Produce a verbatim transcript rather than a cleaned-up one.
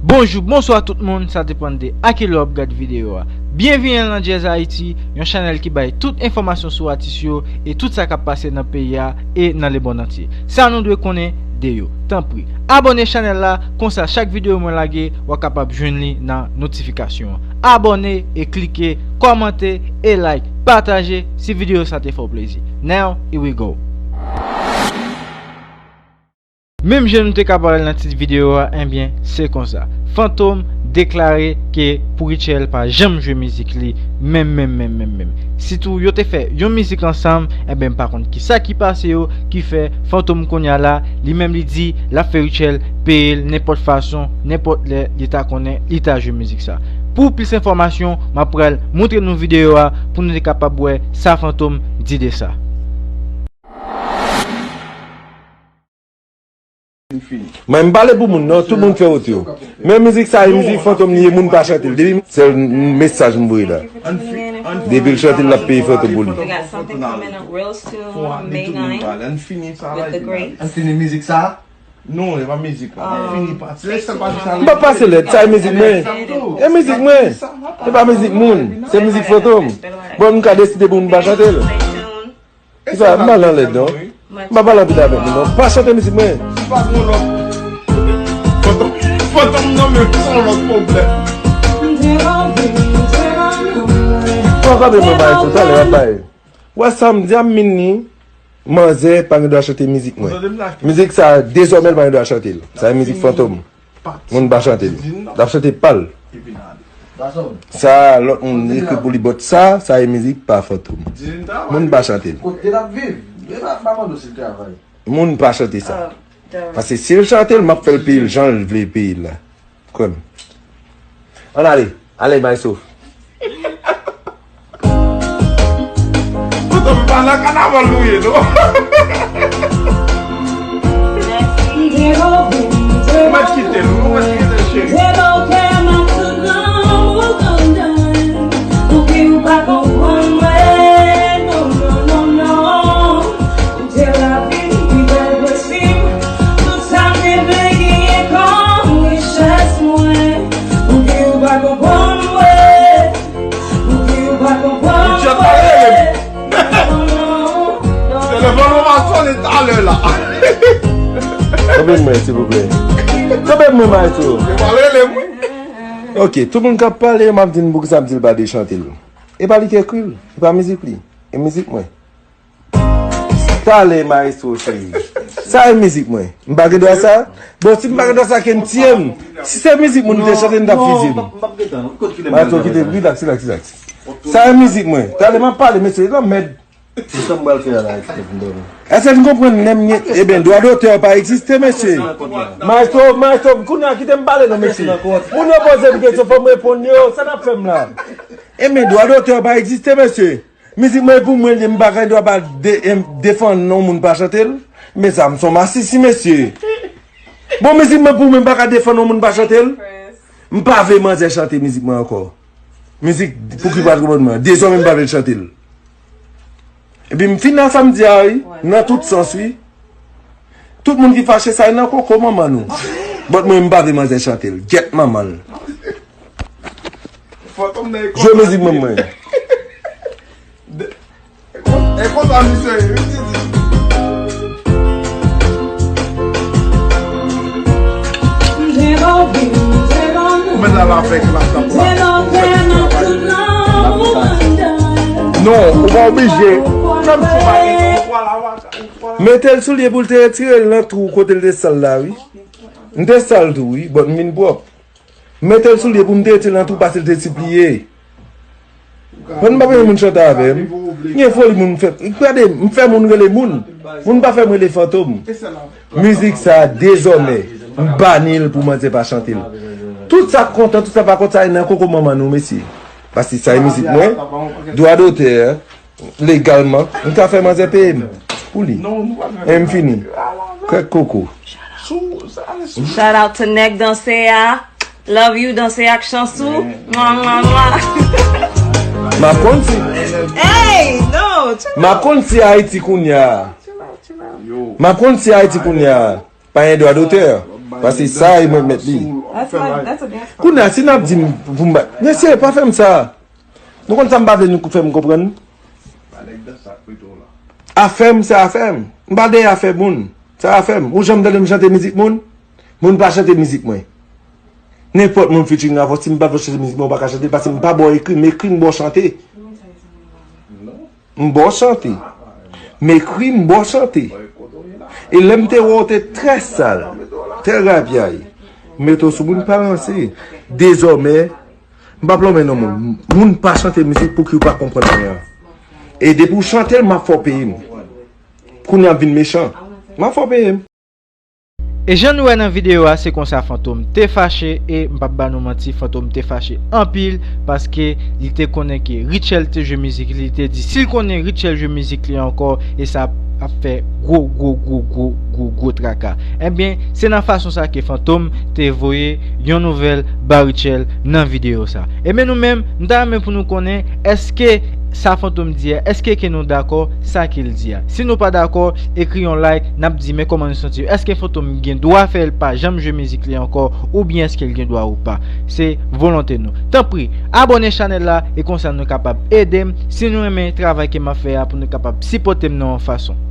Bonjou, bonswa tout moun, sa depann de a ki lè w ap gad videyo a. Byenvini nan Jazz Haïti, yon chanèl ki bay tout enfòmasyon sou atis yo e tout sa k ap pase nan peyi a e nan lemonn antye. Sa nou dwe konnen de yo. Tanpri, abòne chanèl la, konsa chak videyo mwen lage, w a kapab jwenn li nan notifikasyon an. Abòne e klike, kòmante e like, pataje si videyo sa te fè w plezi. Now, here we go. Menm jan nou te ka pale nan tit videyo a, enbyen, se konsa. Fantom deklare ke Pou Rutshelle pa janm jwe mizik li, menm, menm, menm, menm, menm. Sitou yo te fè yon mizik ansanm, enbyen, m pa konn kisa ki pase yo, ki fè Fantom kounye a la, li menm li di, l ap fè Rutshelle peye l nenpòt fason, nenpòt lè, li ta konnen, li ta jwe mizik sa. Pou plis enfòmasyon, m ap pral montre nou videyo a pou nou te kapab wè sa Fantom di de sa. Mwen m pale pou moun non, tout moun fè wote yo. Men mizik sa e mizik Fantom li ye, moun pa chante l. Depi sèl mesaj m voye la. Depi l chante l, l ap peye Fantom pou li. Ann fini mizik sa. Non, e pa mizik la. Ann fini pati. Lè sèl pati sa. M pa pase lèd, sa e mizik mwen. E mizik mwen. E pa mizik moun. Se mizik Fantom. Bon, m ka deside pou m pa chante l. Sa, m pa nan lèd non. M pa pale anpil avèk nou non. Pa chante mizik mwen. Si pa gen yon lòt. Fantom, Fantom nan men se yon lòt pwoblèm. Pran kanpe mwen bay tou, talè w ap bay. Wè sa m di a m min ni. Manzè pa gen dwa chante mizik mwen. Mizik sa dezòmè l pa gen dwa chante l. Sa e mizik Fantom. Moun pa chante l. L ap chante pa l. Sa lòt moun ekri pou li bòt sa, sa e mizik pa Fantom. Moun pa chante l. Moun pa chante sa. Paske si l chante l, m ap fè l peye l jan l vle peye l la. Kwè m. Ann ale. Ale maestro. Fantom pa nan kanaval nou ye non. Ou mèt kite l, ou mèt kite l cheri. Telefòn ou pa sonnen talè la. Kanpe mwen silvouplè. Kanpe mwen maestro. Yo pa rele mwen. Ok, tout moun k ap pale yo m ap di n poukisa m di l pa de chante l. E pa li ki ekri l, e pa mizik li, e mizik mwen. Talè maestro cheri. Sa e mizik mwen. M pa gen dwa sa? Bon, si m pa gen dwa sa, ke n tiye m. Si se mizik moun te chante, n t ap fiziye m. Maestro, kite, rilaks, rilaks, rilaks. Sa e mizik mwen. Talè m ap pale, mesye, lanmèd. Kisa m pral fè a la, Ayiti, pou m dòmi? Èske n konprann lè m gen, ebyen, dwa dotè pa egziste, mesye. Maestro, maestro, kounye a kite m pale non, mesye. Moun yo poze m kesyon, fò m reponn yo, sa n ap fè m la? Ebyen, dwa dotè pa egziste, mesye. Mizik mwen pou mwen li, m pa gen dwa pa de, em, defann non moun pa chante l. Mezanmi, se yon masisi, mesye. Bon, mizik mwen pou mwen, m pa ka defann non moun pa chante l. M pa vle manzè chante mizik mwen ankò. Mizik Pouki pa twò bon mwen. Dezòmè m pa vle l chante l. Epi m fin nan sa m di a wi, nan tout sans wi. Tout moun ki fache sa e nan koko manman nou. But mwen m pa vle manzè chante l. Gyèt manman l. Jwe mizik mwen mwen. E konsa misye ye wi Didi. Ou mèt al avèk laptop la. Non, ou pa oblije. Menm si w pa gen tan, ou pral avèk. Mete l sou lye pou l te retire l nan twou kote l te sal la wi. M te sal tou wi, but m vin pwòp. Mete l sou lye pou m te retire l nan twou pase l te sipliye. Fò n pa peye moun chante avè m. Gen foli moun fè. Gade, m fè moun rele moun. Moun pa fè m rele fantom. Mizik sa dezòmè m bani l pou manzè pa chante l. Tout sa k kontan, tout sa pa kontan, sa e nan koko manman nou, mesye. Paske sa e mizik mwen. Dwa dotè. Legalman, m ka fè manzè peye m pou li. E m fini. Krèk koko. Shout out to Nèg Danse a. Love you Danse ak Chansou. Mwa mwa mwa. M ap konn si. Hey, no. M ap konn si Ayiti kounye a. M ap konn si Ayiti kounye a. Pa gen dwa dotè. Paske sa e mwen mèt li. Kounye a, si n ap di m pou m bat, mesye, pa fè m sa. Nou konn sa m pa vle nou fè m konprann? Afè m, se afè m. M pa dèyè afè moun. Se afè m. Ou janm tande m chante mizik moun? Moun pa chante mizik mwen. Nenpòt moun featuring avè w, si m pa vle chante mizik mwen, ou pa ka chante, paske m pa ba w ekri, m ekri, m ba w chante. M ba w chante. M ekri, m ba w chante. E lè m te wè w te trè sal, trè rapyay, m mete w sou moun pa ranse. Dezòmè, m p ap lonmen non moun. Moun pa chante mizik pou ki ou pa konprann anyen. E depi w chante l, m ap fè w peye m. Kounye a m vin mechan. M ap fè w peye m. E jan nou wè nan videyo a, se konsa Fantom te fache, e m p ap ba nou manti, Fantom te fache anpil, paske li te konnen ke Rutshelle te jwe mizik li, li te di si l konnen Rutshelle jwe mizik li ankò, e sa ap fè gwo, gwo, gwo, gwo, gwo, gwo traka. Ebyen, se nan fason sa ke Fantom te voye yon nouvèl ba Rutshelle nan videyo sa. Ebyen nou menm, m ta renmen pou nou konnen, èske sa Fantom di a, èske ke nou dakò sa ke l di a? Si nou pa dakò, ekri yon like, n ap di men kòman nou santi yo. Èske Fantom gen dwa fè l pa janm jwe mizik li ankò, oubyen èske l gen dwa ou pa? Se volonte nou. Tanpri, abòne chanèl la, e konsa nou kapab ede m, si nou renmen travay ke m ap fè a, pou nou kapab sipòte m nan yon fason.